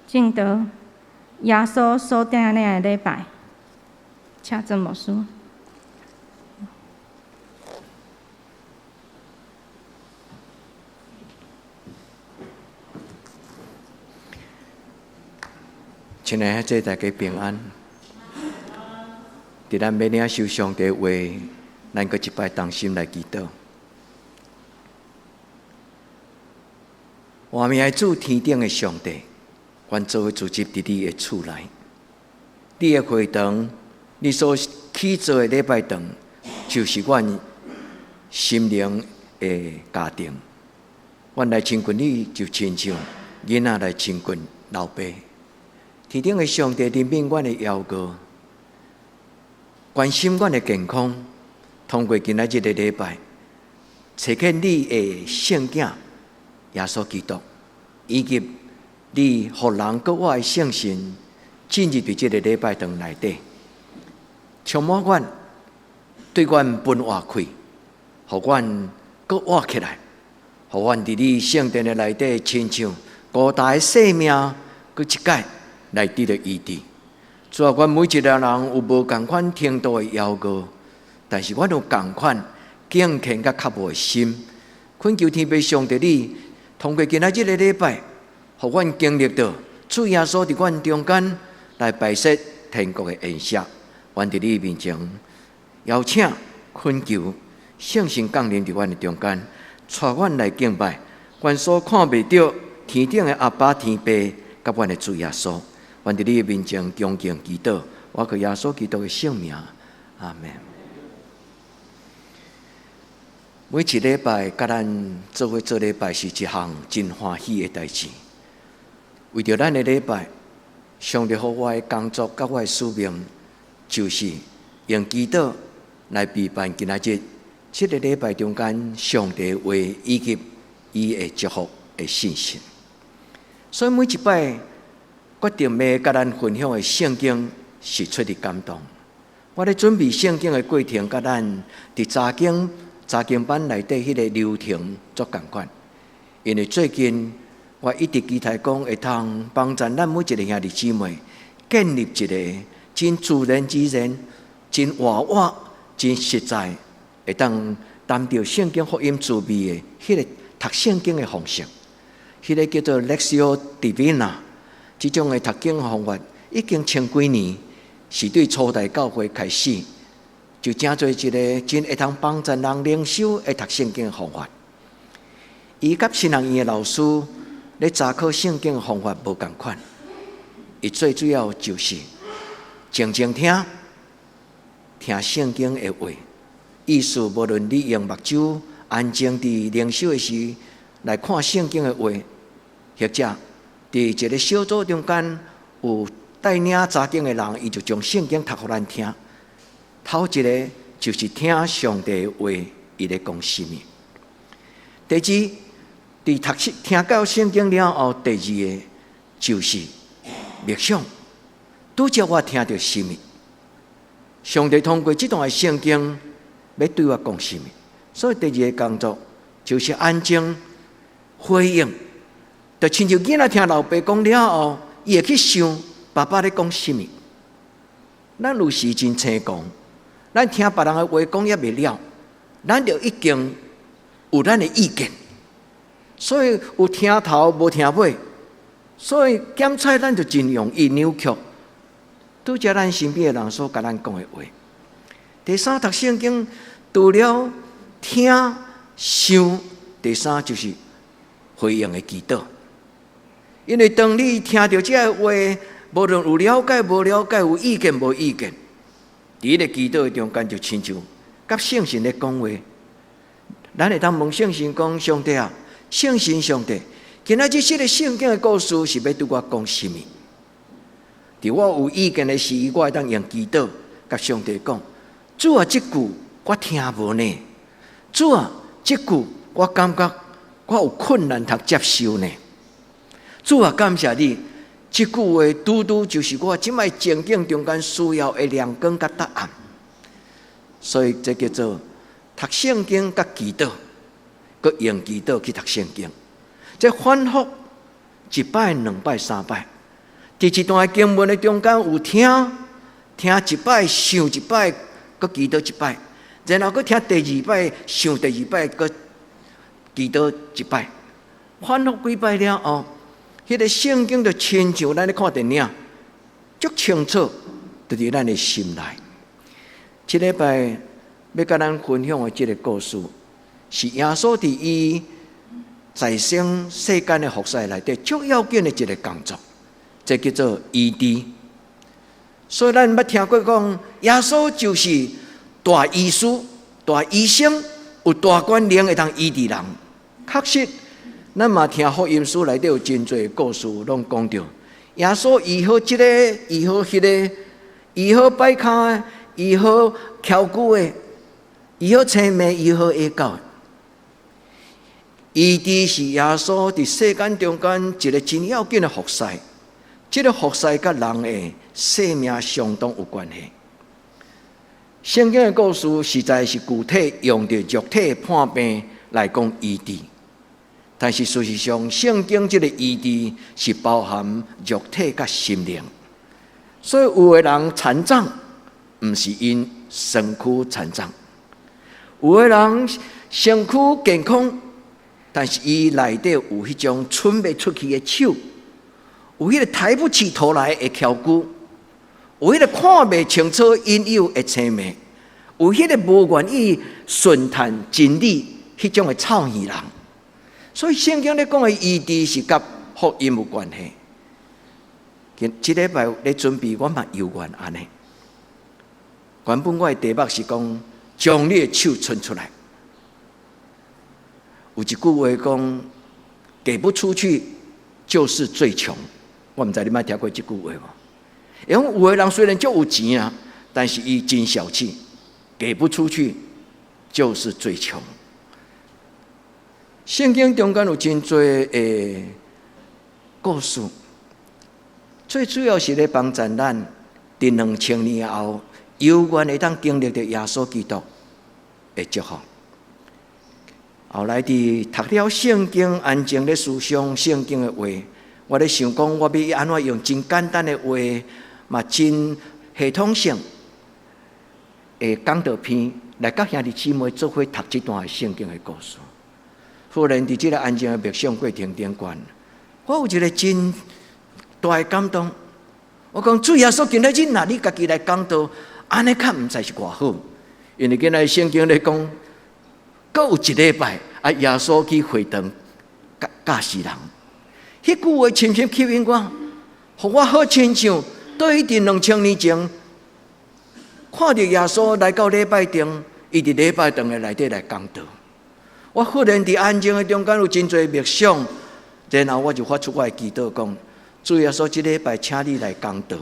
證道耶穌所帶領的禮拜，請曾牧師。親愛的大家平安。佇咱欲領受上帝話，咱閣一擺同心來祈禱。活命的主，天頂的上帝，阮做伙聚集佇你的厝內，你的會堂，你所起造的禮拜堂，就是阮心靈的家庭。阮來親近你，就親像囡仔來親近老爸。天頂的上帝憐憫阮的枵餓，關心阮的健康。通過今仔日的禮拜，差遣你的聖子耶穌基督，以及你予人閣我的聖神進入佇這个禮拜堂內底，充滿阮，對阮分活氣，予阮閣活起來，予阮佇你聖殿的內底，親像孤單的生命，閣一擺來得著醫治。主啊，阮每一个人有無仝款程度的枵餓，但是阮有仝款敬虔佮渴慕的心，懇求天父上帝你通過今仔日个禮拜，予阮經歷著主耶穌佇阮中間來擺設天國的宴席。阮佇你面前邀請懇求聖神降臨佇阮的中間，帶阮來敬拜阮所看袂著天頂的阿爸天父佮阮的主耶穌。阮佇你面前恭敬祈禱，我靠耶穌基督的聖名，阿們。每一禮拜，佮咱做伙做禮拜是一項真歡喜的代誌。為著咱的禮拜，上帝予我的工作佮我的使命，就是用祈禱來備辦今仔日這个禮拜中間上帝話以及伊的祝福的信息。所以每一擺決定欲佮咱分享的聖經，是出自感動。我咧準備聖經的過程，佮咱佇查經查經班內底彼个流程足仝款。因為最近我一直期待講會通幫助咱每一个兄弟姊妹建立一个真自然自然、真活活、真實在，會當擔著聖經福音滋味的彼個讀聖經的方式，彼个叫做 Lectio Divina。這種的讀經方法已經千幾年，是對初代教會開始就成做一个真會通幫助人靈修的讀聖經的方法。伊佮神學院的老師咧查考聖經的方法無仝款，伊最主要就是靜靜聽，聽聖經的話。意思無論你用目睭安靜佇靈修的時來看聖經的話，或者佇一个小組中間有帶領查經的人，伊就將聖經讀予咱聽。頭一个就是聽上帝話，伊咧講啥物。第二，佇讀聖聽到聖經了後，第二个就是默想，拄才我聽著啥物？上帝通過這段的聖經欲對我講啥物？所以第二个工作就是安靜回應。就親像囡仔聽老爸講了後，伊會去想爸爸咧講啥物。咱有時真青狂，咱聽別人的話講猶未了，咱就已經有咱的意見。所以有聽頭無聽尾，所以檢採咱就真容易扭曲。拄才咱身邊的人所共咱講的話。第三，讀聖經除了聽想，第三就是回應的祈禱。因為當你聽著這個話，無論有了解無了解，有意見無意見，佇彼个祈禱的中間就親像佮聖神咧講話。咱會當問聖神講：上帝啊，聖神上帝，今仔日這个聖經的故事是欲對我講啥物？佇我有意見的時，我會當用祈禱佮上帝講：主啊，這句我聽無呢？主啊，這句我感覺我有困難通接受呢？主啊，感謝你，這句話拄拄就是我這擺情境中間需要的亮光佮答案。所以這叫做讀聖經佮祈禱，閣用祈禱去讀聖經。這反覆一擺、兩擺、三擺，佇一段經文的中間有聽，聽一擺，想一擺，閣祈禱一擺，然後閣聽第二擺，想第二擺，閣祈禱一擺，反覆幾擺了後，彼個聖經就親像咱咧看電影，足清楚，就佇咱的心內。這禮拜欲佮咱分享的這個故事，是耶穌佇伊在生世間的服侍內底足要緊的一个工作，這叫做醫治。所以咱捌聽過講，耶穌就是大醫師、大醫生，有大權能會當醫治人。確實，咱嘛聽福音書內底有真濟故事，攏講著耶穌醫好這個，醫好彼個，醫好跛跤的，醫好蹺趺的，醫好青盲，醫好啞狗的。醫治是耶穌佇世間中間一个真要緊的服侍，這个服侍佮人的生命相當有關係。聖經的故事實在是具體用著肉體破病來講醫治，但是事實上，聖經這个醫治是包含肉體佮心靈。所以有的人殘障，毋是𪜶身軀殘障；有的人身軀健康，但是伊內底有彼種伸袂出去的手，有彼个抬不起頭來的蹺趺，有彼个看袂清楚引誘的青盲，有彼个無願意順趁真理彼種的臭耳人。所以聖經咧講的醫治是佮福音有關係。今這禮拜咧準備，我嘛猶原按呢。原本我的題目是講將你的手伸出來。有一句話講，給不出去就是最窮。我毋知你捌聽過這句話無？因為有的人雖然足有錢啊，但是伊真小氣，給不出去就是最窮。聖經中間有真濟的故事，最主要是咧幫助咱佇2000年後，猶原會當經歷著耶穌基督的祝福。後來佇讀了聖經，安靜咧思想聖經的話，我咧想講，我欲按怎用真簡單的話，嘛真系統性的講道篇來佮兄弟姊妹做伙讀這段聖經的故事。忽然佇這个安靜的默想過程頂懸，我有一个真大的感動。我講主耶穌，今仔日若你家己來講道，按呢較毋知是偌好。因為今仔日聖經咧講，閣有一禮拜，啊，耶穌去會堂教教示人。彼句話深深吸引我，予我好親像對佇2000年前，看著耶穌來到禮拜堂，伊佇禮拜堂的內底來講道。我忽然佇安靜的中間有真濟默想，然後我就發出我的祈禱講：主耶穌，這禮拜請你來講道。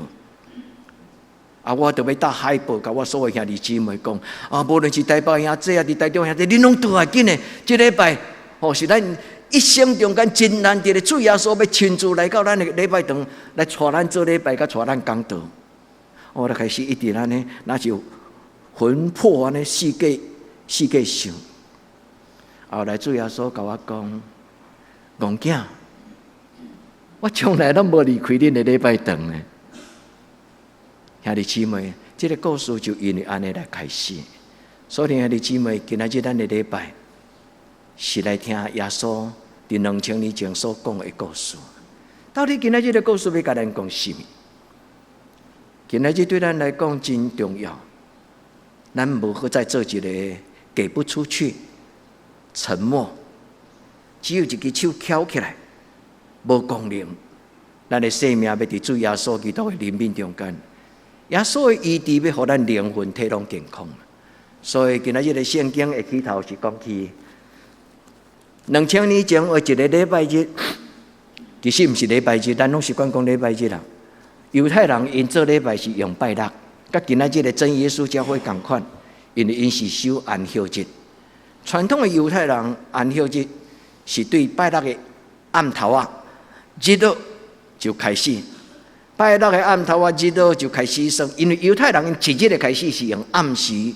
啊！我就欲貼海報，共我所有兄弟姊妹講：啊，無論是台北兄弟啊，佇台中兄弟，恁攏倒來緊的。這禮拜吼是咱一生中間真難得的，主耶穌欲親自來到咱的禮拜堂來帶咱做禮拜，佮帶咱講道。我就開始一直按呢，若是魂魄按呢四界四界想。後來主耶穌共我講：戇囝，我從來攏無離開恁的禮拜堂呢。兄弟姊妹，這个故事就因為按呢來開始。所以兄弟姊妹，今仔日咱的禮拜是來聽耶穌佇2000年前所講的故事。到底今仔日的故事欲共咱講啥物？今仔日對咱來講真重要。咱無好再做一个給不出去、沉默，只有一支手翹起來，無功能。咱的生命欲佇主耶穌基督的憐憫中間。耶穌的醫治欲予咱靈魂體攏健康，所以今仔日的聖經的起頭是講起2000年前的一个禮拜日，其實毋是禮拜日，咱攏習慣講禮拜日啦。猶太人𪜶做禮拜是用拜六，佮今仔日的真耶穌教會仝款，因為𪜶是守安息日。傳統的猶太人安息日是對拜六的暗頭仔，日落就開始。拜六的暗頭仔日落就開始算，因為猶太人𪜶一日的開始是用暗時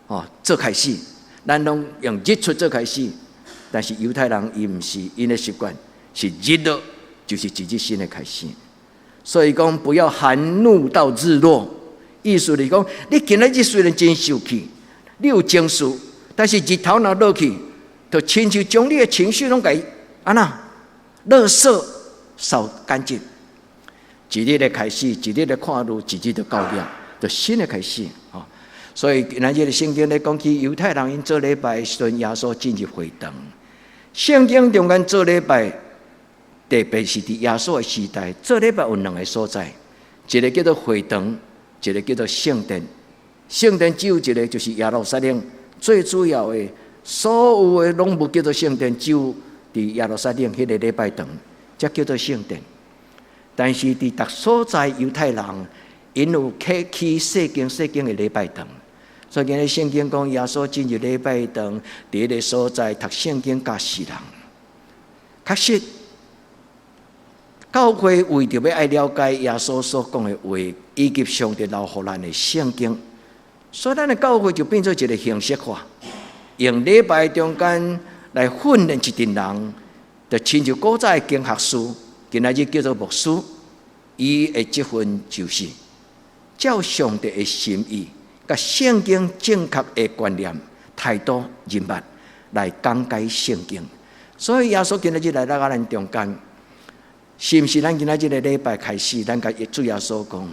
哦做開始，咱攏用日出做開始，但是猶太人伊毋是，𪜶的習慣是日落就是一日新的開始。所以講不要含怒到日落。意思是講，你今仔日雖然真受氣，你有情緒，但是日頭若落去，就親像將你的情緒攏共按怎，垃圾掃乾淨。一日的開始，一日的看路，一日就到了，就新的開始。吼，所以今仔日的聖經咧講起猶太人𪜶做禮拜的時陣，耶穌進入會堂。聖經中間做禮拜，特別是佇耶穌的時代，做禮拜有兩个所在，一个叫做會堂，一个叫做聖殿。聖殿只有一個，就是耶路撒冷最主要的，所有的攏無叫做聖殿，只有佇耶路撒冷彼个禮拜堂，才叫做聖殿。但是佇逐所在猶太人，𪜶有起起細間細間的禮拜堂，所以今日聖經講耶穌進入禮拜堂，佇彼个所在讀聖經教世人。確實，教會為著欲愛了解耶穌所講的話，以及上帝留予咱的聖經，所以咱的教會就變做一个形式化，用禮拜中間來訓練一群人，就親像古早的經學師，今仔日叫做牧師，伊的職分就是照上帝的心意，佮聖經正確的觀念、態度、人物來講解聖經。所以耶穌今仔日來到咱中間，是毋是咱今仔日個禮拜開始，咱共主耶穌講，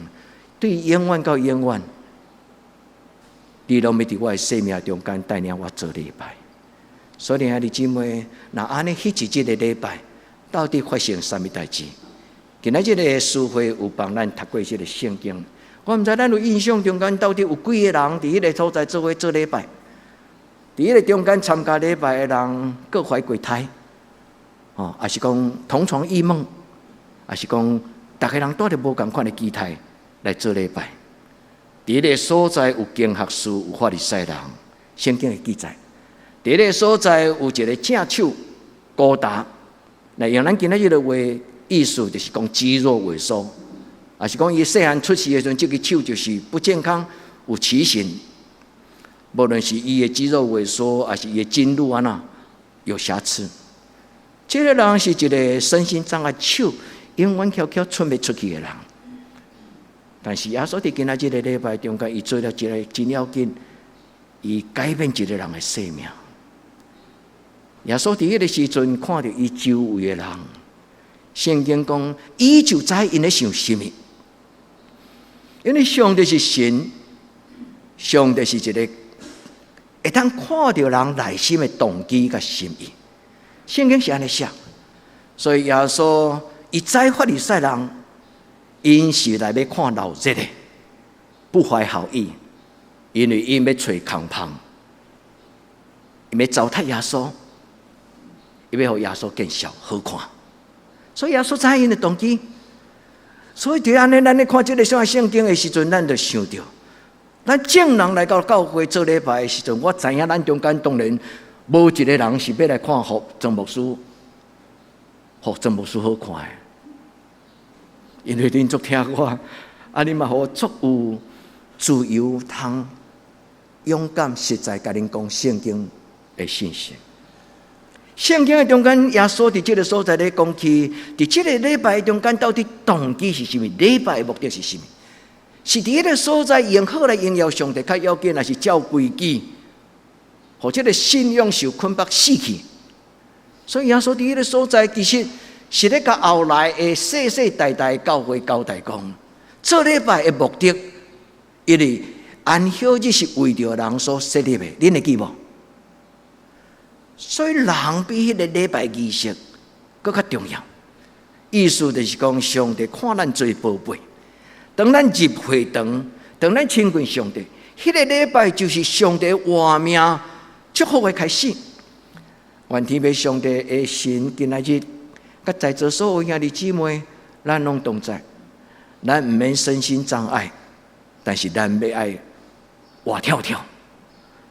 對永遠到永遠，你攏欲佇我的生命中間帶領我做禮拜。所以兄弟姊妹，若按呢彼一日的禮拜，到底發生啥物代誌？今仔日个書會有幫咱讀過這个聖經，我毋知咱有印象中間到底有幾个人佇彼个所在做伙做禮拜，佇彼个中間參加禮拜的人，各懷鬼胎，哦，抑是講同床異夢，抑是講逐个人帶著無仝款的期待來做禮拜。佇彼个所在有經學師，有法利賽人，聖經的記載。佇彼个所在有一个正手孤達，來用咱今仔日的話意思就是講肌肉萎縮，抑是講伊細漢出世的時陣，這个手就是不健康，有畸形。無論是伊的肌肉萎縮，抑是伊的筋肉按怎有瑕疵。這个人是一个身心障礙，手永遠翹翹伸袂出去的人。但是耶穌佇今仔這个禮拜中間，伊做了一个真要緊，伊改變一个人的生命。耶穌佇彼个時陣看著伊周圍的人，聖經講，伊就知𪜶咧想啥物，因為上帝是神，上帝是一个會當看著人內心的動機佮心意。聖經是按呢寫，所以耶穌伊知法利賽人，𪜶是來欲看鬧熱的，不懷好意，因為𪜶欲揣空縫，𪜶欲糟蹋耶穌，伊欲予耶穌見笑好看，所以耶穌知𪜶的動機。所以佇按呢，咱咧看這个聖經的時陣，咱就想著，咱眾人來到教會做禮拜的時陣，我知影咱中間當然無一个人是欲來看予莊牧師，予莊牧師好看的，因為恁足疼我，啊，恁嘛予我足有自由通勇敢實在共恁講聖經的信息。聖經的中間，耶穌佇這个所在咧講起，佇這个禮拜中間到底動機是啥物？禮拜的目的是啥物？是佇彼个所在用好來榮耀上帝較要緊，抑是照規矩，予這个信仰受捆綁死去？所以耶穌佇彼个所在，其實是咧共後來的世世代代教會交代講，做禮拜的目的，因為安息日是為著人所設立的，恁會記無？所以人比彼个禮拜儀式閣較重要。意思就是講，上帝看咱做寶貝，當咱入會堂，當咱親近上帝，彼个禮拜就是上帝活命祝福的開始。願天父上帝的神今仔日，佮在座所有兄弟姊妹，咱攏同在。咱毋免身心障礙，但是咱欲愛活跳跳。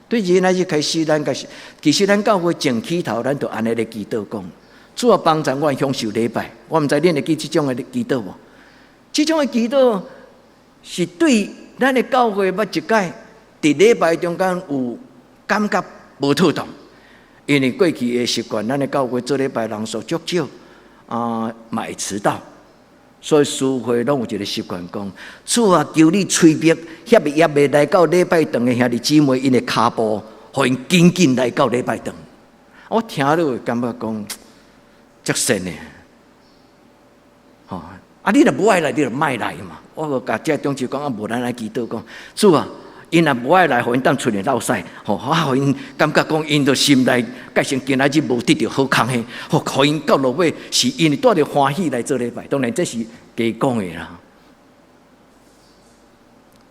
對今仔日開始，咱開始，其實咱教會前起頭，咱就按呢咧祈禱講：主啊，幫助我享受禮拜。我毋知恁會記這種的祈禱無？這種的祈禱是對咱的教會捌一擺佇禮拜中間有感覺無妥當，因為過去的習慣，咱的教會做禮拜人數足少，啊，嘛會遲到，所以司會攏有一個習慣講：主啊，求你催逼遐未猶未來到禮拜堂的兄弟姊妹，𪜶的跤步，予𪜶緊緊來到禮拜堂。我聽了會感覺講，足神的，吼！啊，你若無愛來，你就莫來嘛。我就共這長執講啊，無咱來祈禱講，主啊，𪜶若無愛來，予𪜶當出來落屎，吼！啊，予𪜶感覺講，𪜶就心內蓋成今仔日無得著好康的，予𪜶到落尾是因為帶著歡喜來做禮拜。當然這是假講的啦。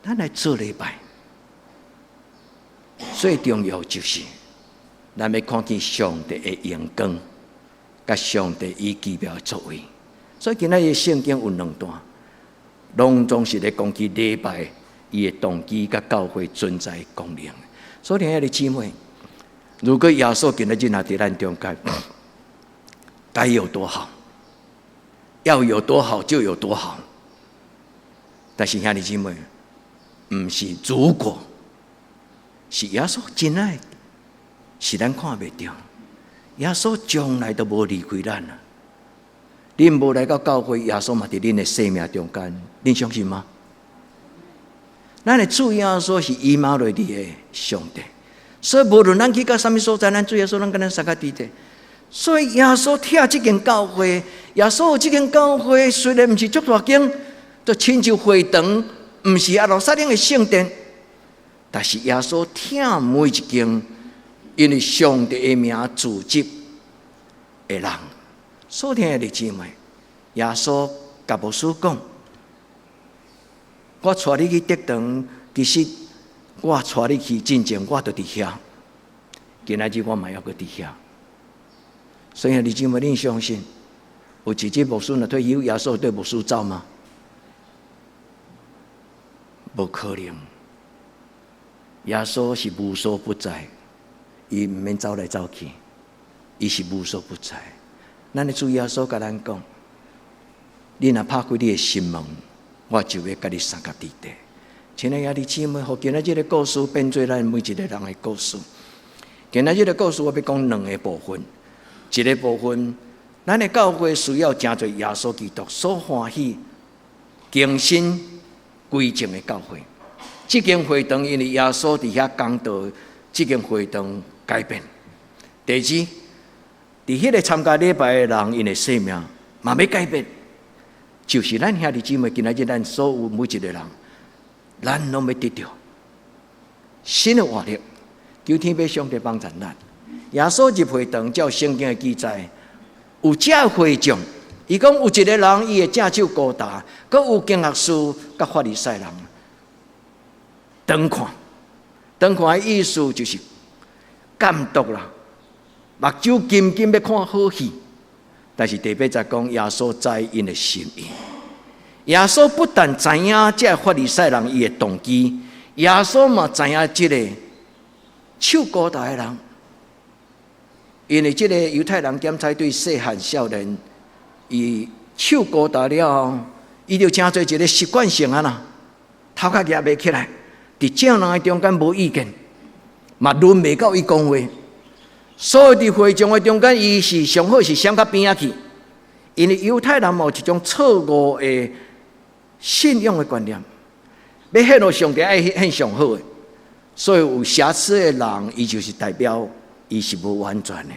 咱來做禮拜，最重要就是咱欲看見上帝的榮光，佮上帝伊奇妙的作為。所以今仔日聖經有兩段，攏總是咧講起禮拜伊的動機佮教會存在的功能。所以，兄弟姊妹，如果耶穌今仔日若佇咱中間，該有多好？要有多好就有多好。但是兄弟姊妹，毋是如果，是耶穌真愛，是咱看袂著。耶穌從來都無離開咱啊！恁無來到教會，耶穌嘛佇恁的生命中間，恁相信嗎？咱的主耶穌是以馬內利的上帝，所以無論咱去到啥物所在，咱主耶穌攏佮咱相佮佇咧。所以耶穌疼這間教會，耶穌這間教會雖然毋是足大間，就親像會堂，毋是耶路撒冷的聖殿，但是耶穌疼每一間因為上帝的名組織的人。所疼的姊妹，耶穌共牧師講：我帶你去得堂，其實我帶你去進前，我就佇遐。今仔日我嘛猶閣佇遐。所以兄弟姊妹，恁相信有一日牧師若退休，耶穌綴牧師走嗎？無可能。耶穌是無所不在，伊毋免走來走去，伊是無所不在。咱的主耶穌共咱講：你若拍開你的心門，我就欲佮你相佮佇咧。親愛的兄弟姊妹，予今仔這个故事變做咱每一個人的故事。今仔這个故事，我欲講兩个部分。一个部分，咱的教會需要成做耶穌基督所歡喜、更新歸正的教會。這間會堂因為耶穌佇遐講道，這間會堂改變。第二，佇彼個參加禮拜的人，𪜶的生命嘛欲改變。就是咱兄弟姊妹，今仔日咱所有每一個人，咱攏欲得著新的活力。求天父上帝幫助咱。耶穌入會堂，照聖經的記載，有這會眾，伊講有一個人，伊的正手孤焦，閣有經學士佮法利賽人。當看，當看的意思就是監督啦，目睭緊緊欲看好戲。但是第八節講，耶穌知𪜶的心意。耶穌不但知影這个法利賽人伊的動機，耶穌嘛知影這个手孤焦的人，因為這个猶太人檢採對細漢少年，伊手孤焦了後，伊就成做一个習慣性啊啦，頭殼舉袂起來，佇眾人的中間無意見，嘛輪袂到伊講話。所以佇會眾的中間，伊是上好是閃較邊仔去，因為猶太人有一種錯誤的信仰的觀念，欲獻予上帝愛獻上好的，所以有瑕疵的人，伊就是代表伊是無完全的。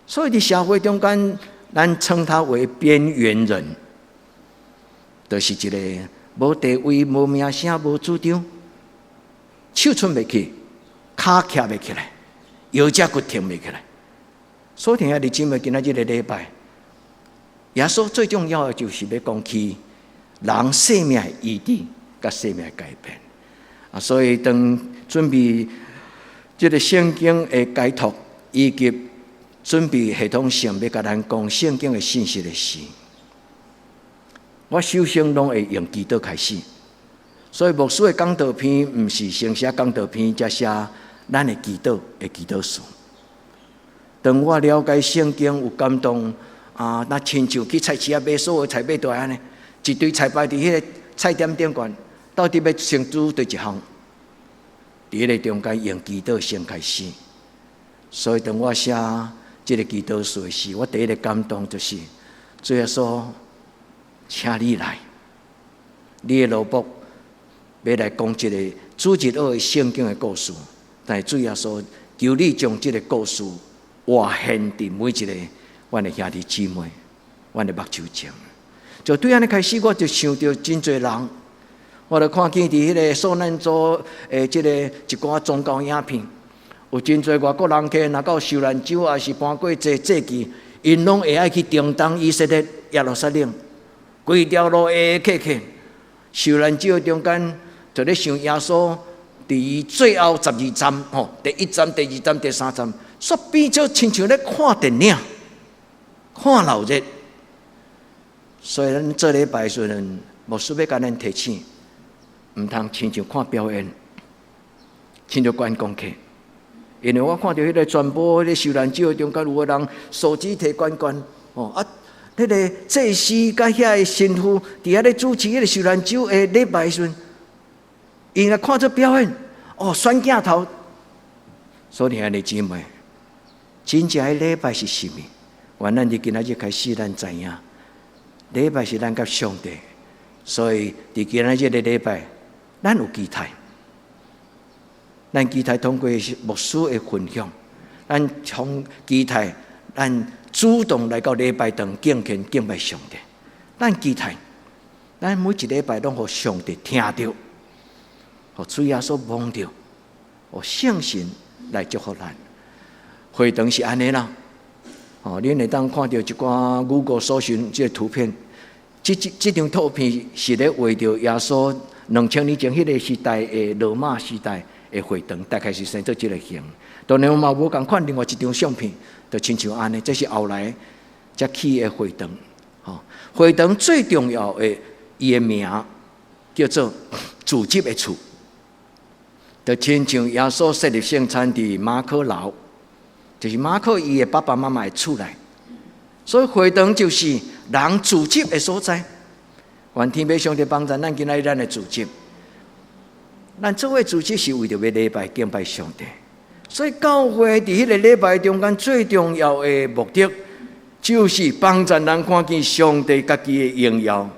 所以佇社會中間，咱稱他為邊緣人，就是一個無地位、無名聲、無主張，手伸袂去，跤徛袂起來，腰脊骨挺袂起來。所以，兄弟姊妹，今仔這个禮拜，耶穌最重要的就是欲講起人生命的醫治佮生命的改變。啊，所以當準備這个聖經的解讀，以及準備系統性欲共咱講聖經的信息的時，我首先攏會用祈禱開始。所以牧師的講道篇毋是先寫講道篇，才寫咱的祈禱的祈禱詞。當我了解聖經有感動啊，若親像去菜市仔買所有菜買倒來按呢，一堆菜擺佇彼个菜店頂懸，到底欲先煮佗一項？佇彼个中間用祈禱先開始。所以當我寫這个祈禱詞的時，我第一个感動就是主耶穌，請你來，你的奴僕欲來講這个主日學的聖經的故事，但是主耶穌求你將這个故事活現佇每一个阮的兄弟姊妹，阮的目睭前。就對按呢開始，我就想著真濟人，我就看見佇彼个受難週的這个一寡宗教影片，有真濟外國人客，若到受難週抑是盤粿節節期，𪜶攏會愛去中東以色列耶路撒冷，規條路會客客。受難週的中間，就咧想耶穌佇最後十二站，吼，第一站、第二站、第三站，煞變做親像咧看電影、看鬧熱。所以咱做禮拜時陣，牧師欲共咱提醒，毋通親像看表演，親像觀光客。因為我看著彼个傳播，彼个受難週中間有个人手機提懸懸，吼啊，彼个祭司佮遐个神父佇遐咧主持彼个受難週的禮拜時陣，𪜶來看這表演，哦，選鏡頭。所以兄弟姊妹，真正的禮拜是啥物？原來佇今仔日開始，咱知影，禮拜是咱佮上帝，所以佇今仔日的禮拜，咱有期待。咱期待通過牧師的分享，咱從期待，咱主動來到禮拜堂敬虔敬拜上帝。咱期待，咱每一禮拜攏予上帝聽著，予主耶穌摸著，予聖神來祝福咱。會堂是按呢啦，哦，恁會當看著一寡 Google 搜尋這个圖片，這這這張圖片是咧畫著耶穌2000年前彼个時代的羅馬時代的會堂，大概是生做這个形。當然嘛無仝款，另外一張相片，就親像按呢，這是後來才起的會堂。吼，會堂最重要的伊的名叫做聚集的厝，就親像耶穌設立聖餐佇馬可樓，就是馬可伊的爸爸媽媽的厝內，所以會堂就是人聚集的所在。願天父上帝幫助咱今仔日咱的聚集，咱做伙聚集是為著欲禮拜敬拜上帝。所以教會佇彼个禮拜中間最重要的目的，就是幫助人看見上帝家己的榮耀，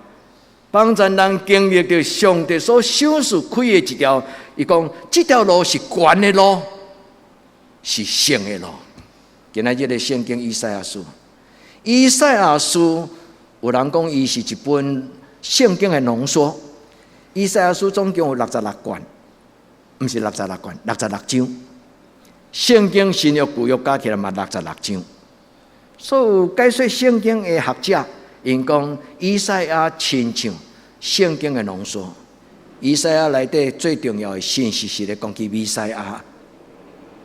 幫助人經歷著上帝所賞賜開的一條，伊講這條路是懸的路，是聖的路。今仔日的聖經以賽亞書，以賽亞書有人講伊是一本聖經的濃縮。以賽亞書總共有六十六卷，毋是六十六卷，六十六章。聖經新約舊約加起來嘛六十六章。所有解說聖經的學者，𪜶講以賽亞親像聖經的濃縮。以賽亞內底最重要的信息是咧講起彌賽亞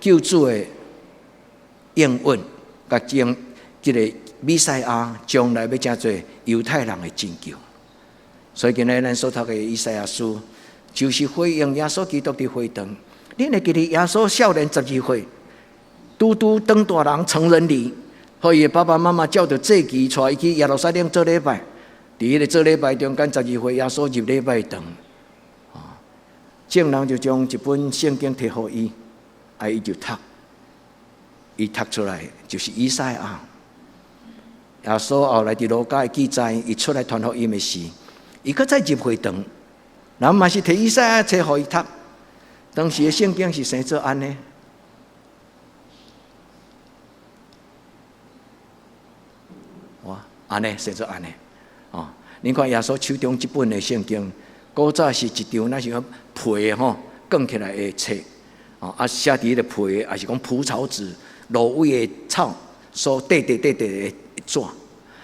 救主的應允，佮將這个彌賽亞將來欲成做猶太人的拯救。所以今仔日咱所讀的以賽亞書，就是回應耶穌基督佇會堂。恁會記得耶穌少年12歲，拄拄當大人成人禮，予伊的爸爸媽媽照著節期帶伊去耶路撒冷做禮拜。佇彼个做禮拜中間，十二歲耶穌入禮拜堂，眾人就將一本聖經提予伊，啊，伊就讀，伊讀出來就是以賽亞。耶穌後來佇路加的記載，伊出來傳福音的時，伊閣再入會堂，人嘛是提以賽亞冊予伊讀。當時的聖經是生做按呢，哇，按呢生做按呢，哦，恁看耶穌手中這本的聖經，古早是一張若像皮吼捲起來的冊，哦，啊寫佇彼个皮，抑是講蒲草紙、蘆葦的草所塊塊塊塊的紙，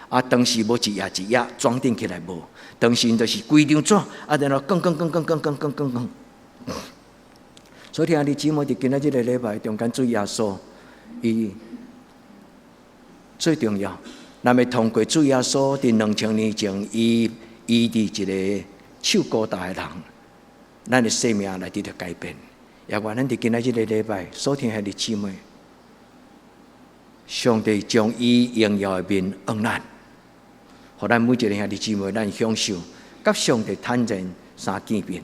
啊，當時無一頁一頁裝訂起來無，當時就是規張紙，啊，然後捲捲捲捲捲捲捲捲捲。所以兄弟姊妹，佇今仔這个禮拜中間，主耶穌伊最重要，咱欲通過主耶穌佇2000年前，伊醫治一个手孤焦的人，咱的生命來得著改變。也願咱佇今仔這个禮拜所聽兄弟姊妹，上帝將伊榮耀的面向咱，予咱每一个兄弟姊妹，咱享受佮上帝坦然相見面。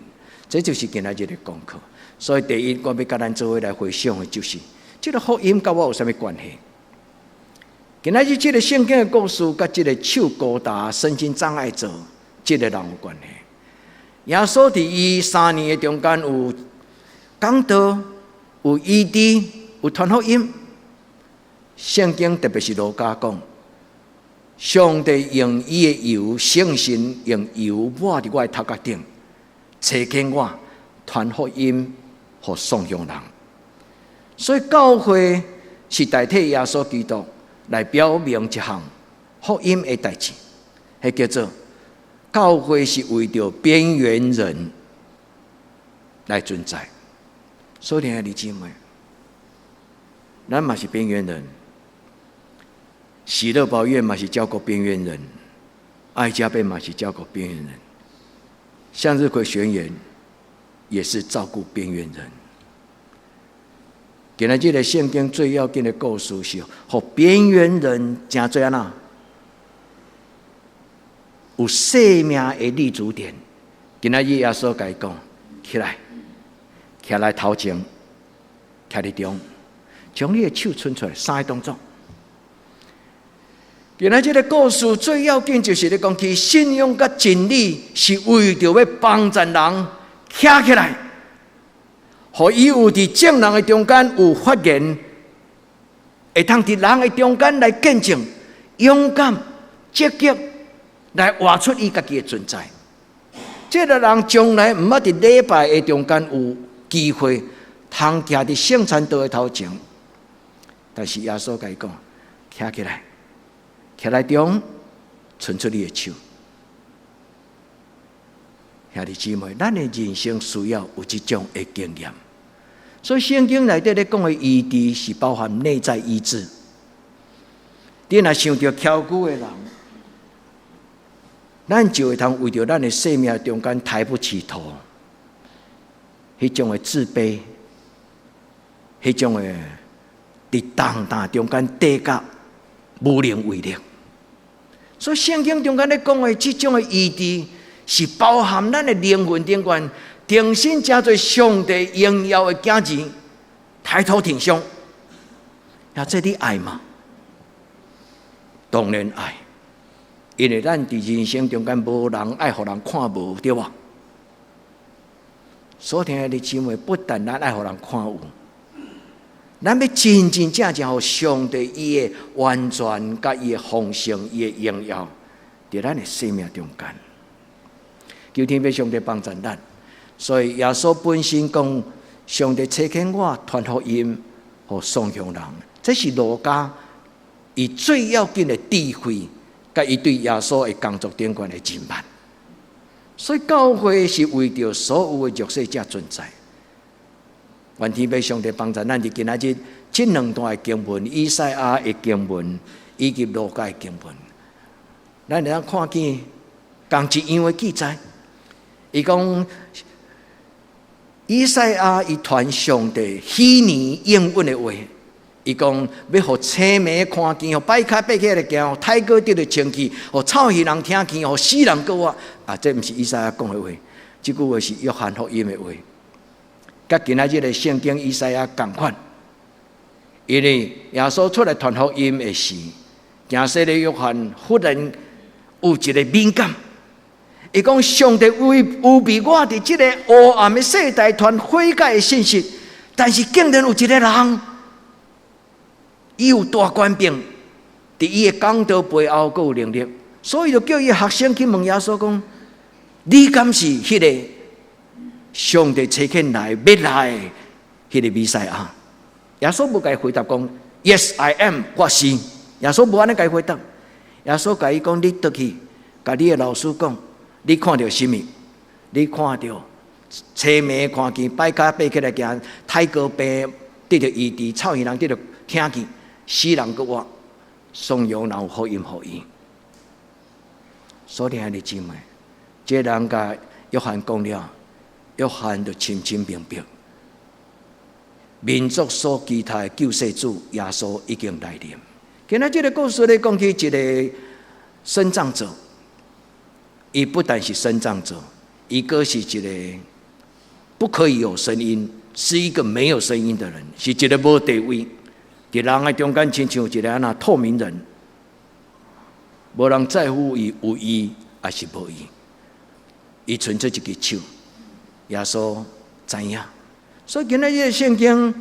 這就是今仔日的功課。所以第一，我欲佮咱做伙來回想的就是，這个福音佮我有啥物關係？今仔日這个聖經的故事，佮這个手孤焦、身心障礙者這个人有關係。耶穌佇伊3年的中間有講道、有醫治、有傳福音。聖經特別是路加講，上帝用伊的油，聖神用油抹佇我的頭殼頂，差遣我傳福音予喪鄉人。所以教會是代替耶穌基督來表明一項福音的代誌，彼叫做教會是為著邊緣人來存在。所以，兄弟姊妹，咱嘛是邊緣人，喜樂寶院嘛是照顧邊緣人，愛家貝嘛是照顧邊緣人，向日葵學園也是照顧邊緣人。今仔這个聖經最要緊的故事是，予邊緣人成做按怎？有生命的立足點。今仔日耶穌共伊講，起來，徛來頭前，徛佇中，將你的手伸出來，三个動作。今仔這个故事最要緊就是咧講，起信仰佮真理是為著欲幫助人徛起來，予伊有佇眾人的中間有發言，會通佇人的中間來見證，勇敢、積極來活出伊家己的存在。這个人從來毋捌佇禮拜的中間有機會通徛佇聖餐桌的頭前，但是耶穌共伊講，徛起來，徛來中，伸出你的手。兄弟姊妹，咱的人生需要有這種的經驗。所以聖經內底咧講的醫治是包含內在醫治。你若想著蹺久的人，咱就會通為著咱的生命中間抬不起頭，彼種的自卑，彼種的佇重擔中間跌甲無能為力。所以聖經中間咧講的這種的醫治，是包含咱的靈魂頂懸，重新成做上帝榮耀的囝兒，抬頭挺胸。啊，這你愛嗎？當然愛，因為咱佇人生中間無人愛予人看無，對無？所聽的姊妹，不但咱愛予人看有，咱欲真真正正予上帝伊的完全、佮伊的豐盛、伊的榮耀，佇咱的生命中間。求天父上帝幫助咱，所以耶穌本身講，上帝差遣我傳福音予喪鄉人，這是路加伊最要緊的智慧，佮伊對耶穌的工作頂懸的認捌。所以教會是為著所有的弱勢者存在。願天父上帝幫助咱佇今仔日這兩段的經文，以賽亞的經文以及路加的經文，咱會當看見仝一樣的記載。伊講以賽亞伊傳上帝許年應允的話，伊講欲予青盲看見，予擺跤爬起來行，予太瘧得著清氣，予臭耳人聽見，予死人閣活。啊，這毋是以賽亞講的話，這句話是約翰福音的話。佮今仔日的聖經以賽亞仝款，因為耶穌出來傳福音的時，行洗禮約翰忽然有一个敏感。伊講上帝為預備我佇這个黑暗的世代傳悔改的信息，但是竟然有一个人，伊有大權柄，佇伊的講道背後閣有能力，所以就叫伊學生去問耶穌講：你敢是彼个上帝差遣來欲來的彼个彌賽亞？耶穌無共伊回答講：Yes, I am，我是。耶穌無按呢共伊回答，耶穌共伊講：你轉去，共你的老師講。你看著啥物？你看著青盲看見，擺跤爬起來行，太瘧病得著醫治，臭耳人得著聽見，死人閣活，喪羊人有福音予伊。所以兄弟姊妹，這个人共約翰講了，約翰就深深明白，民族所期待的救世主耶穌已經來臨。今仔這个故事咧講起一个身障者。伊不但是身障者，伊閣是一个不可以有聲音，是一個沒有聲音的人，是一个無地位，佇人的中間，親像一个按怎透明人。無人在乎伊有醫抑是無醫，伊賰做一支手，耶穌知影。所以今仔日聖經，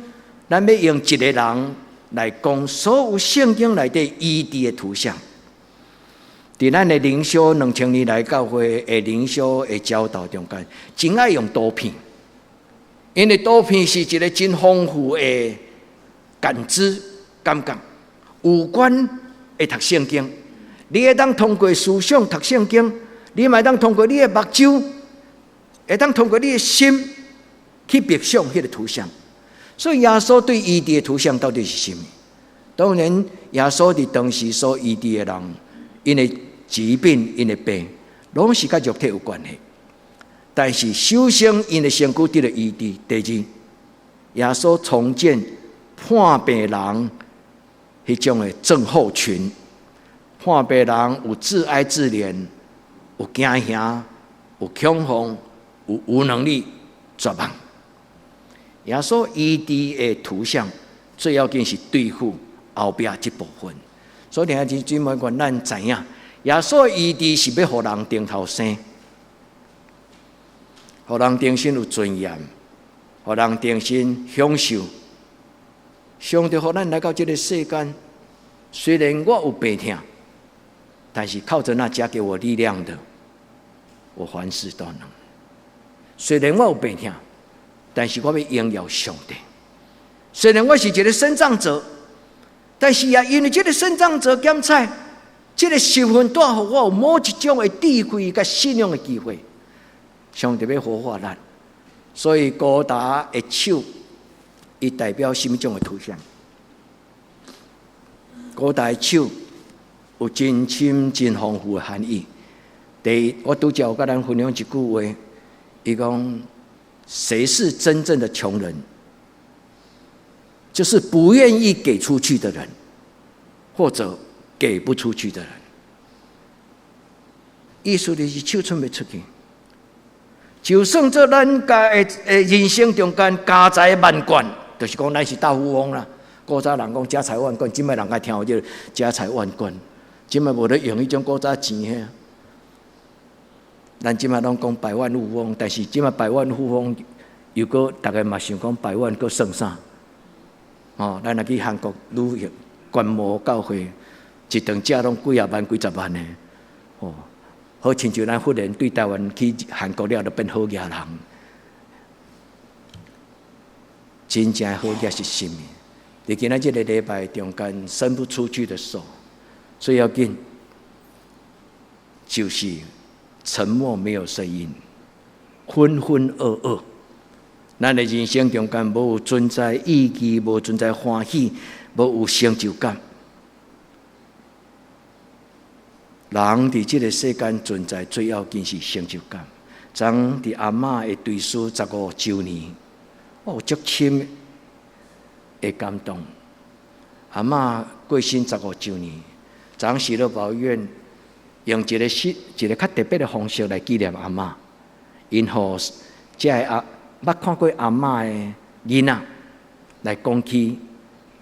咱欲用一個人來講所有聖經內底醫治的圖像。佇咱的靈修2000年來教會的靈修的教導中間，真愛用圖片，因為圖片是一個真豐富的感知感覺，有關會讀聖經，你會當通過思想讀聖經，你嘛會當通過你的目睭，會當通過你的心去默想彼個圖像。所以耶穌對醫治的圖像到底是啥物？當然，耶穌佇當時所醫治的人，𪜶的疾病、𪜶的病，攏是佮肉體有關係。但是首先，𪜶的身軀得著醫治。第二，耶穌重建破病人彼種的症候群，破病人有自哀自憐，有驚嚇，有恐慌，有無能力、絕望。耶穌醫治的圖像，最要緊是對付後壁這部分。所以，兄弟姊妹，願咱知影，耶穌醫治是欲予人重頭生，予人重新有尊嚴，予人重新享受。上帝予咱來到這个世間，雖然我有病痛，但是靠著那加給我力量的，我凡事都能。雖然我有病痛，但是我欲榮耀上帝。雖然我是一个身障者，但是也因為這个身障者檢測，這个身份帶予我有某一種的智慧佮信仰的機會。上帝欲活化咱，所以高達的手，伊代表啥物種的圖像？高達的手有真深、真豐富的含義。第一，我拄才有佮咱分享一句話，伊講：誰是真正的窮人？就是不願意給出去的人，或者給不出去的人。意思就是手伸袂出去。就算做咱家的人生中間家財萬貫，就是講咱是大富翁啦。古早人講家財萬貫，這擺人愛聽有這個家財萬貫，這擺無咧用彼種古早錢遐。咱這擺攏講百萬富翁，但是這擺百萬富翁又閣逐个嘛想講百萬閣算啥？哦，咱若去韓國旅行觀摩教會，一頓食攏幾仔萬、幾十萬的，哦，好親像咱忽然對台灣去韓國了，就變好額人。真正好額是啥物？佇今仔這个禮拜中間，伸不出去的手，最要緊就是沉默，沒有聲音，渾渾噩噩。咱的人生中間無存在意義，無存在歡喜，無有成就感。人佇這个世間存在最要緊是成就感。昨佇阿嬤的追思15週年，我有足深的感動。阿嬤過身十五週年，昨喜樂保育院用一个新、一个較特別的方式來紀念阿嬤，𪜶予遮个阿捌看過阿嬤的囡仔來講起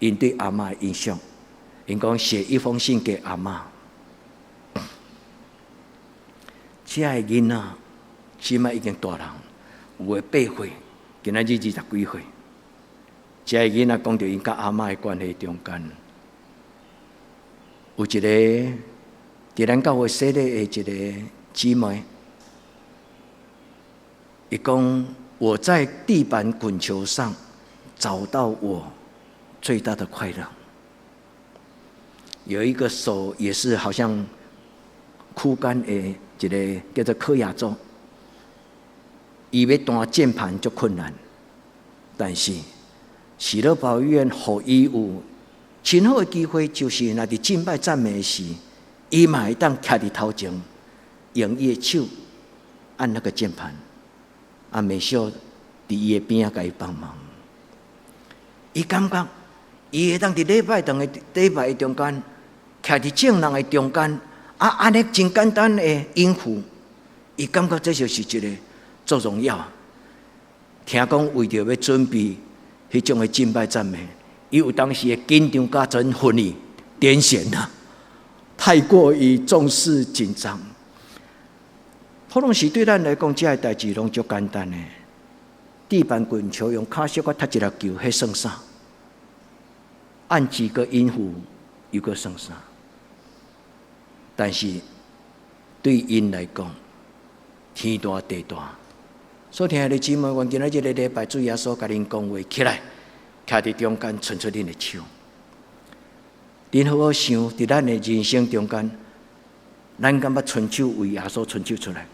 𪜶對阿嬤的印象。𪜶講寫一封信給阿嬤，遮个囡仔這擺已經大人，有的8歲，今仔日20幾歲。遮個囡仔講著𪜶佮阿嬤的關係中間，有一個佇咱教會洗禮的一個姊妹，伊講，我在地板滾球上找到我最大的快樂。有一個手也是好像枯乾的一个叫做柯亞洲，伊欲彈鍵盤足困難，但是喜樂保育院予伊有真好的機會，就是若佇敬拜讚美時，伊嘛會當徛佇頭前，用伊的手按那個鍵盤。啊，美秀佇伊的邊仔共伊幫忙，伊感覺伊會當佇禮拜堂的禮拜的中間，徛佇眾人的中間，啊，按呢真簡單的音符，伊感覺這就是一个足榮耀。聽講為著欲準備彼種的敬拜讚美，伊有當時會緊張甲真昏去癲癇啦。太過於重視緊張。可能是對咱來講，這个代誌攏足簡單的。地板滾球用跤小可踢一粒球，彼算啥？按幾個音符又閣算啥？但是對𪜶來講，天大地大。所以兄弟姊妹，願今仔這个禮拜主耶穌共恁講話起來，徛佇中間，伸出恁的手。恁好好想，佇咱的人生中間，咱敢捌伸手為耶穌伸手出來？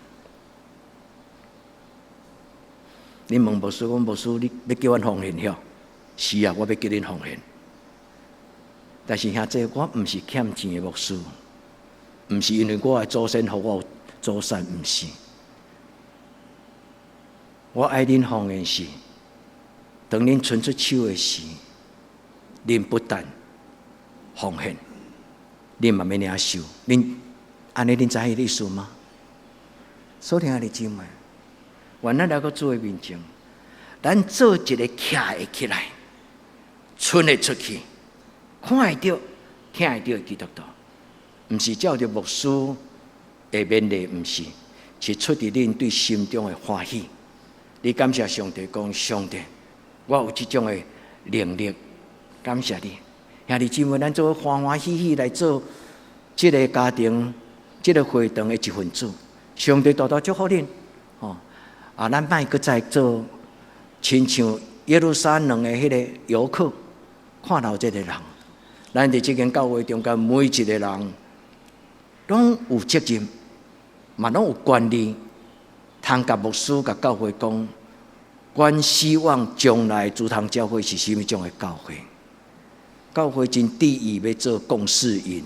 恁問牧師講，牧師，你欲叫阮奉獻吼？是啊，我欲叫恁奉獻。但是兄弟，我毋是欠錢的牧師，毋是因為我的祖先予我有祖產，毋是。我愛恁奉獻是，當恁伸出手的時，恁不但奉獻，恁嘛欲領受。恁按呢，恁知彼个意思嗎？所以兄弟姊妹，願咱來到主的面前，咱做一个徛會起來、伸會出去、看會著、聽會著的基督徒，毋是照著牧師的勉勵，毋是，是出佇恁對心中的歡喜。你感謝上帝，講上帝，我有這種的能力，感謝你。兄弟姊妹，咱做歡歡喜喜來做這个家庭、這个會堂的一份子。上帝大大祝福恁，吼！啊，咱莫閣再做親像耶路撒冷的彼个遊客，看漏這个人。咱佇這間教會中間，每一个人攏有責任，嘛攏有權利，通共牧師、共教會講，阮希望將來竹塘教會是啥物種的教會？教會真致意欲做共識營，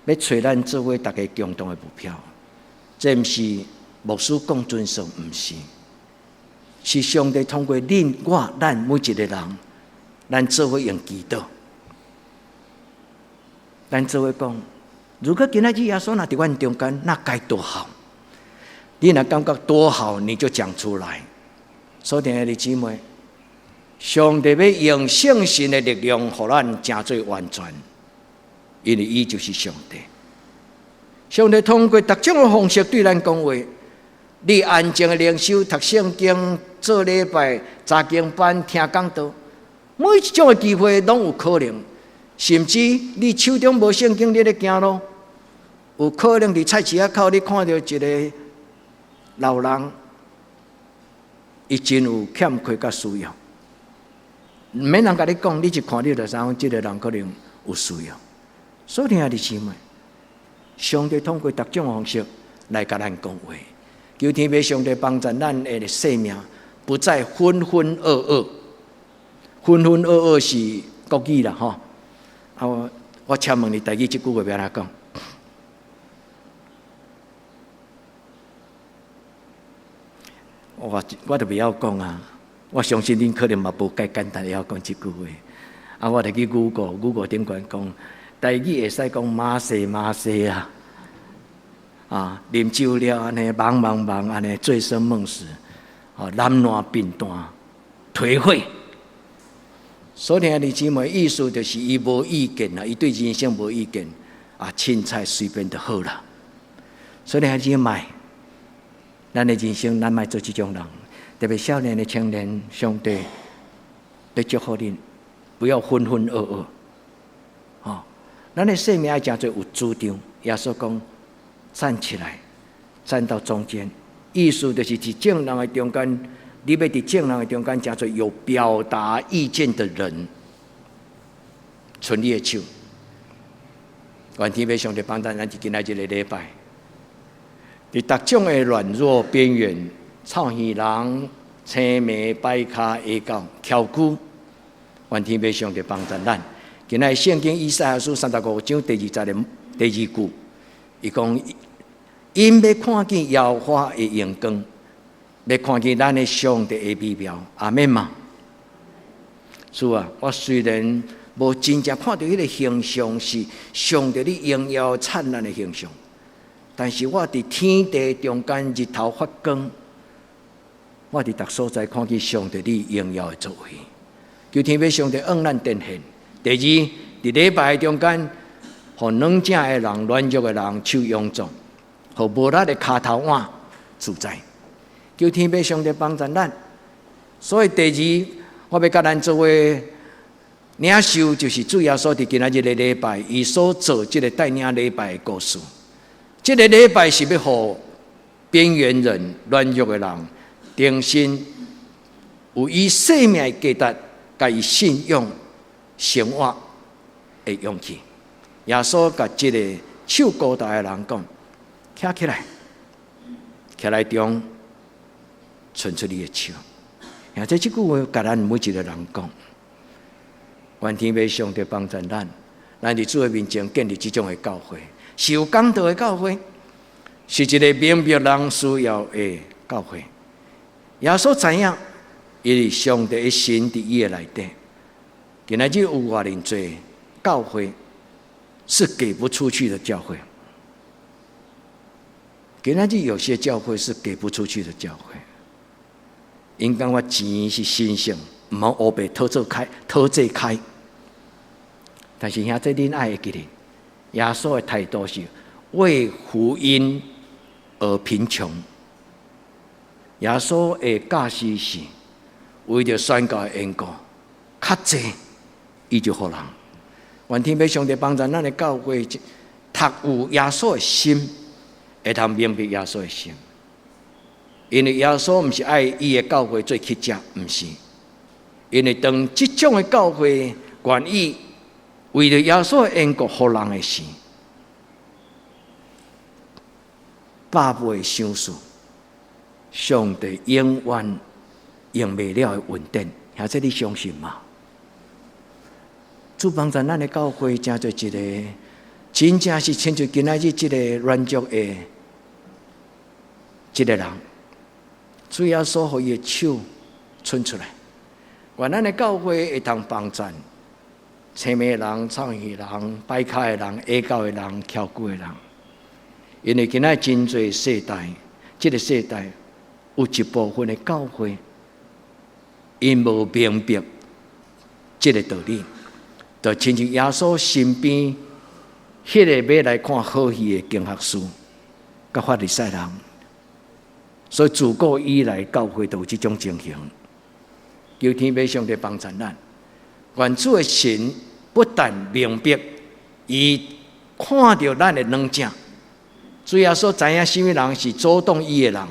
欲揣咱做伙逐家共同的目標。這毋是牧師講準算，毋是，是上帝通過恁我咱每一个人，咱做伙用祈禱，咱做伙講，如果今仔日耶穌若佇阮中間，那該多好！你若感覺多好，你就講出來。所以，兄弟姊妹，上帝欲用聖神的力量，予咱成做完全，因為伊就是上帝。上帝通過各種的方式對咱講話，你安靜的靈修、讀聖經、做禮拜、查經班、聽講道，每一種的機會攏有可能。甚至你手中無聖經，你咧行路，有可能佇菜市仔口，你看著一个老人，伊真有欠缺佮需要，毋免人共你講，你一看你就知影，這个人可能有需要。所以兄弟姊妹，上帝通過各種方式來共咱講話，求天父上帝幫助咱的生命，不再渾渾噩噩。渾渾噩噩是國語啦，吼。啊，我請問你，台語這句話欲按怎講？我就袂曉講啊！我相信恁可能嘛無介簡單會曉講這句話。啊，我就去 Google，Google 頂懸講，台語會使講馬西馬西啊，啊，啉酒了按呢，茫茫茫按呢，醉生夢死，哦，懶惰貧惰，頹廢。所以兄弟姊妹，意思就是伊無意見啦，伊對人生無意見，啊，凊彩隨便就好啦。所以兄弟姊妹，咱的人生，咱莫做這種人，特別少年的青年，上帝欲祝福恁，不要渾渾噩噩。吼，咱的生命愛誠濟有主張。耶穌講，站起來，站到中間，意思就是佇眾人的中間，你欲佇眾人的中間，誠濟有表達意見的人，伸你的手。願天父上帝幫助咱，佇今仔這个禮拜，佇逐種的軟弱邊緣，臭耳人、青眉、擺跤、下狗、翘骨，願天父上帝幫助咱。今仔聖經以賽亞書35章第二節的第二句，伊講：𪜶欲看見耶和華的榮光，欲看見咱的上帝的美妙。阿們嗎？主啊，我雖然無真正看著彼个形象是上帝你榮耀燦爛的形象，但是我佇天地中間日頭發光，我佇逐所在看見上帝你榮耀的作為。求天父上帝向咱展現。第二，佇禮拜中間，予軟正的人、軟弱的人手勇壯，予無力的跤頭腕自在。求天父上帝幫助咱。所以第二，我欲佮咱做伙領受，就是主耶穌佇今仔日的禮拜，伊所做這个帶領禮拜的故事。這个禮拜是欲予邊緣人、軟弱的人，重新有伊生命的價值，共伊信仰生活的勇氣。耶穌共這个手孤焦的人講：徛起來，徛來中，伸出你的手。兄弟，這句話共咱每一个人講，願天父上帝幫助咱，咱佇主的面前建立這種的教會，是有講道的教會，是一个明白人需要的教會。耶穌知影，因為上帝的心佇伊的內底。今仔日有偌爾濟教會是給不出去的教會。今仔日有些教會是給不出去的教會。𪜶感覺錢是神聖，毋好烏白討做開，討債開。但是兄弟，恁愛會記得，耶穌的態度是為福音而貧窮。耶穌的教示是為著宣教的緣故，較濟伊就予人。願天父上帝幫助咱的教會，讀有耶穌的心，會通明白耶穌的心。因為耶穌毋是愛伊的教會做乞食，毋是。因為當這種的教會願意為著耶穌的緣故予人的時，百倍賞賜，上帝永遠用袂了的恩典，兄弟你相信嗎？主幫助咱的教會，成做一个真正是親像今仔日這个軟弱的這个人。主耶穌予伊的手伸出來，願咱的教會會通幫贊青盲人、臭耳人、跛跤的人、跛腳的人、蹺久的人。因為今仔真濟世代，這个世代有一部分的教會，𪜶無明白這个道理，就親像耶穌身邊彼个欲來看好戲的經學士，佮法利賽人。所以自古以來，教會都有這種情形。求天父上帝幫助咱，願主的神不但明白，伊看著咱的軟正，主耶穌知影啥物人是阻擋伊的人，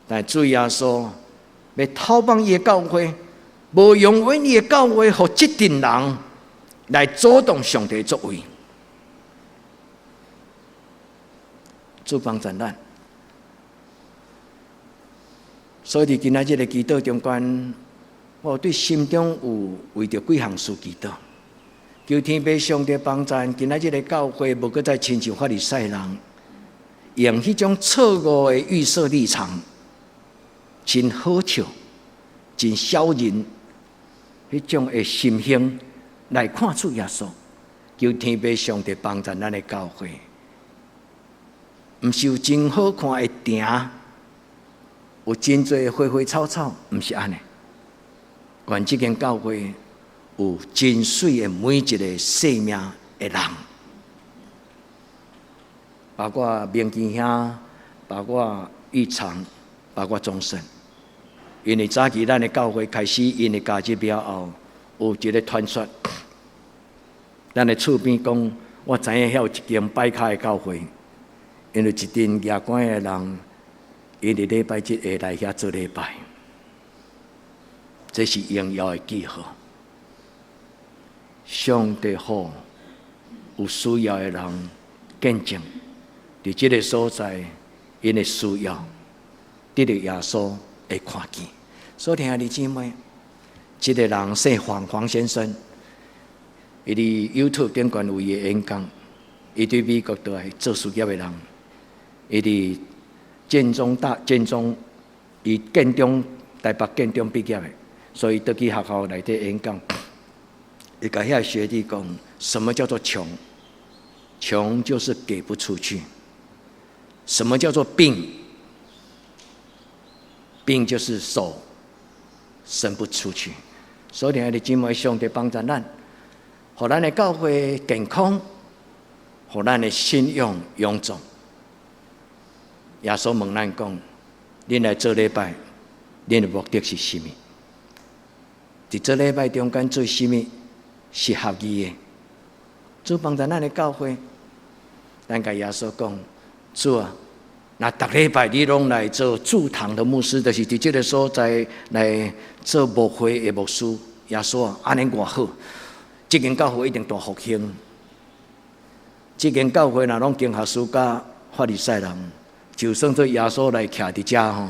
但主耶穌欲透放伊的教會，無容允伊的教會予這陣人來阻擋上帝作為。主幫助咱。所以佇今仔日的祈禱中間，我對心中有為著幾項事祈禱，求天父上帝幫助。今仔日的教會無閣再親像法利賽人，用彼種錯誤的預設立場，真好笑、真小人彼種的心胸來看主耶穌。求天父上帝幫助咱的教會，毋是有真好看的埕。有真濟花花草草，毋是按呢。願這間教會有真媠的每一个生命的人，包括明基兄，包括玉長，包括鍾勝。因為早期咱的教會開始，𪜶的加入了後，有一个傳說，咱的厝邊講，我知影遐有一間擺跤的教會，因為一陣額關的人。𪜶佇禮拜日會來遐做禮拜，這是榮耀的記號。上帝予有需要的人見證，佇這个所在，𪜶的需要得著耶穌的看見。所以，兄弟姊妹，這个人姓黃，黃先生，伊佇 YouTube 頂懸有伊的演講，伊對美國倒來做事業的人，伊佇建中大建中，伊建中台北建中畢業的，所以倒去學校內底演講。伊共遐學弟講，什麼叫做窮？窮就是給不出去。什麼叫做病？病就是手伸不出去。所以，兄弟姊妹，上帝幫助咱，予咱的教會健康，予咱的信仰勇壯。耶穌問咱講：恁來做禮拜，恁的目的是啥物？佇做禮拜中間做啥物是合意的？主幫助咱的教會，咱共耶穌講：主啊，若逐禮拜你攏來做駐堂的牧師，就是佇這个所在來做牧會的牧師。耶穌啊，按呢偌好，這間教會一定大復興。這間教會若攏經學士佮法利賽人，就算做耶穌來徛佇遮吼，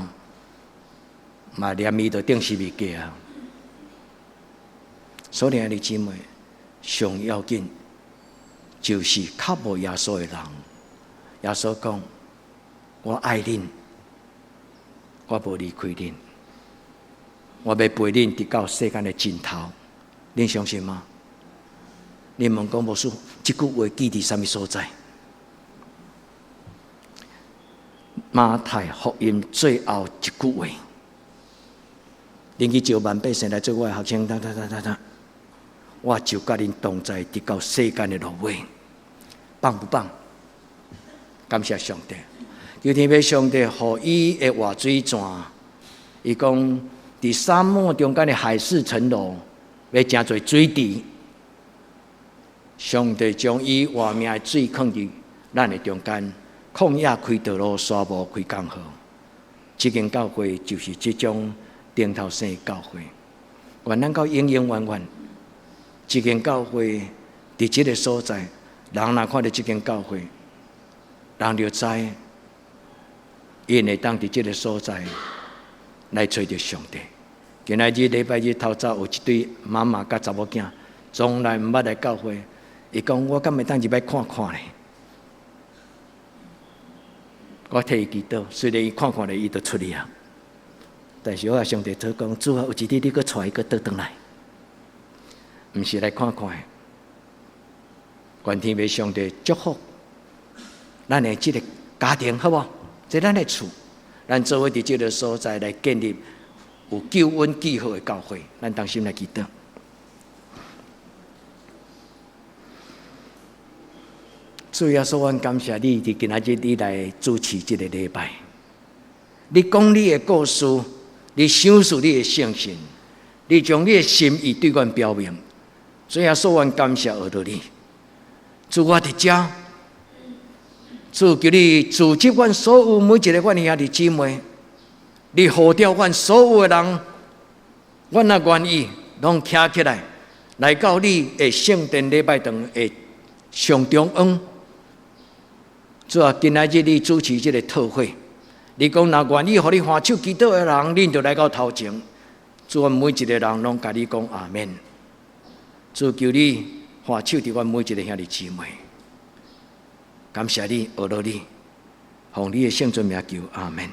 嘛連伊都釘十字架啊。所以兄弟姊妹，上要緊就是較無耶穌的人。耶穌講：我愛恁，我無離開恁，我欲陪恁直到世間的盡頭。恁相信嗎？恁問講牧師，這句話記佇啥物所在？馬太福音最後一句話，恁去召萬百姓來做我的學生，噠噠噠噠噠，我就佮恁同在，直到世間的落尾，棒不棒？感謝上帝，求天父上帝予伊的活水泉，伊講佇沙漠中間的海市蜃樓，欲成做水池。上帝將伊活命的水囥佇咱的中間，曠野開道路，沙漠開江河。這間教會就是這種頂頭生的教會，願咱到永永遠遠，這間教會佇這个所在，人若看著這間教會，人就知，𪜶會當佇這个所在來揣著上帝。今仔日禮拜日透早有一對媽媽佮查某囝，從來毋捌來教會。伊講我敢會當入來看看咧？我替伊祈禱，雖然伊看看咧，伊就出去啊。但是我向上帝禱告，主啊，有一日你閣帶伊閣倒轉來，毋是來看看的。願天父上帝祝福咱的這个家庭，好無？這咱的厝，咱做伙佇這个所在來建立有救恩記號的教會，咱同心來祈禱。主耶穌，阮感謝你，佇今仔日你來主持這个禮拜。你講你的故事，你賞賜你的聖神，你將你的心意對阮表明。主耶穌，阮感謝阿羅你。主，我佇遮，主求你組織阮所有每一个阮兄弟姊妹，你呼召阮所有的人，阮若願意，攏徛起來，來到你的聖殿禮拜堂的上中央。主啊，今仔日你主持這个特會，你講若願意予你歡手祈禱的人，恁就來到頭前。主啊，每一个人攏共你講阿們。主求你歡手佇阮每一个兄弟姊妹，感謝你，阿羅你，奉你的聖尊名求，阿們。